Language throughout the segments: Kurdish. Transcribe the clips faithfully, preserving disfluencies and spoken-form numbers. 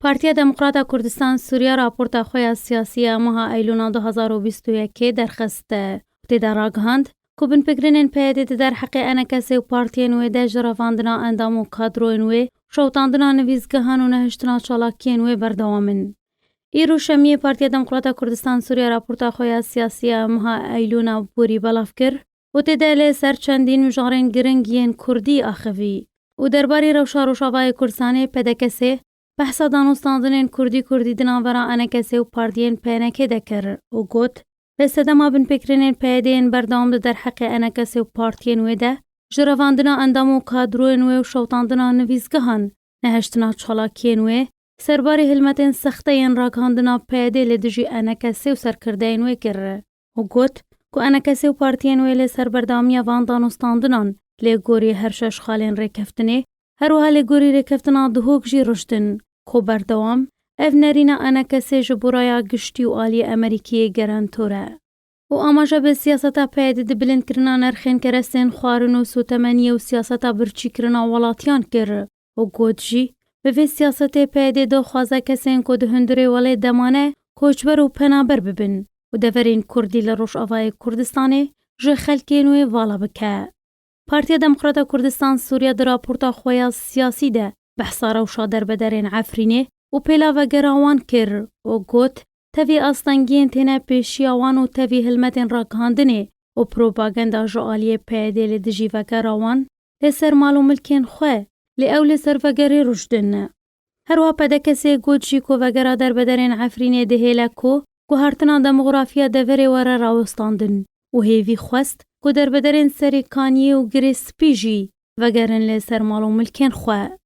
Partiya Demokrata Kurdistan Sûriye raporta xwe ya siyasî ya meha Eylûna du hazar û bîst û yekê derxist. Tê de ragihand ku binpêkirinên P Y D di derheqê enekesê û partiyên wê de ji revandina endam û kadroyên wê, şewitandina nivîsgehan û nehiştina çalakiyên wê berdewam in. Îro Şemiyê Partiya Demokrata Kurdistan Sûriye raporta xwe ya siyasî ya meha Eylûna borî belav kir û tê de li ser çendîn mijarên giring yên Kurdî axivî û derbarê rewşa Rojavayê Kurdistanê P D K S behsa danûstandinên Kurdî Kurdî di navbera enekesê û partiyên P N K de kir û got, Li sedema binpêkirinên P Y D yên berdewam di derheqê enekesê û partiyên wê de, ji revandina endam û kadroyên wê û şewitandina nivîsgehan, nehiştina çalakiyên wê, serbarê hilmetên sexte yên ragihandina P Y D li dijî enekesê û serkirdeyên wê kir û got ku enekesê û partiyên wê li ser berdewamiya van danûstandinan lê gorî her şeş xalên rêkeftinê, her wiha lê gorî rêkeftina Duhok jî ruştin ku berdewam ev nerîna enekesê ji bo raya giştî û aliyê Amerîkiyê gerentor e. û amaje bi siyaseta P Y D di bilindkirina nerxên kerestên xwarin û sotemeniyê û siyaseta birçîkirina welatiyan kir û got jî, bi vê siyasetê P Y D dixwaze kesên ku di hundirê welê de mane koçber û penaber bibin û deverên Kurdî li Rojavayê Kurdistanê ji xelkên wê vala bike. Partiya Demokrata Kurdistan Sûriye di raporta xwe ya siyasî de behsa rewşa derbederên Efrînê û pêla vegera wan kir û got, tevî astengiyên têne pêşiya wan û tevî hilmetên ragihandinê û propaganda ji aliyê P Y D li dijî vegera wan li ser mal û milkên xwe, lê ew li ser vegerê rûştin. Her wiha P D K S got jî ku vegera derbederên Efrînê dihêle ku guhertina demografiya deverê were rawestandin û hêvî xwest ku derbederên Serê Kaniyê û Girê Spî jî vegerin li ser mal û milkên xwe.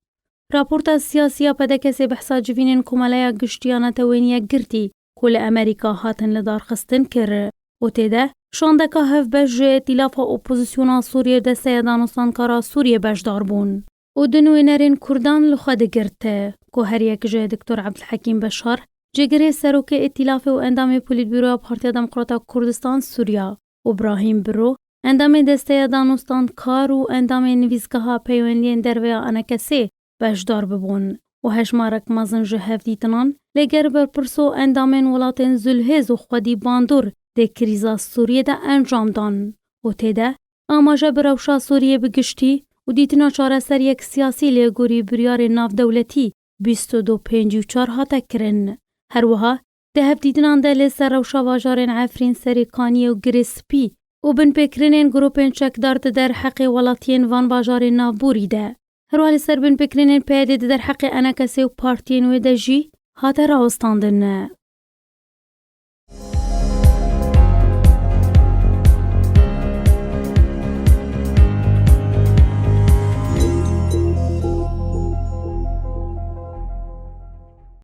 Raporta siyasî ya P D K S behsa civînên Komeleya Giştî ya Netewên Yekgirtî ku li Amerîka hatin lidarxistin kir û tê de şandeka hevbeş ji Îtîlafa Opozisyona Sûriyê û Desteya Danûstankara Sûriyê beşdar bûn û du nûnerên Kurdan li xwe digirt ku her yek ji Doktor Ebdulhekîm Beşar, cêgirê serokê Îtîlafê û endamê Polîtbûroya Partiya Demokrata Kurdistan Sûriya û Brahîm Biro, endamê Desteya Danûstankar û endamê Nivîsgeha Peywendiyên Derve ya Enekesê beşdar bibûn û hejmarek mezin ji hevdîtinan li gel berpirs û endamên welatên zilhêz û xwedî bandor di krîza Sûriyê de encam dan û tê de amaje bi rewşa Sûriyê bi giştî û dîtina çareseriyek siyasî lê gorî biryarên navdewletî bîst û du pêncî û çar hate kirin. Her wiha di hevdîtinan de li ser rewşa bajarên Efrîn, Serê Kaniyê û Girê Spî û binpêkirinên grûpên çekdar di derheqê welatiyên van bajarên navborî de, her wiha li ser binpêkirinên P Y D di derheqê Enekesê û partiyên wê de jî hate rawestandin.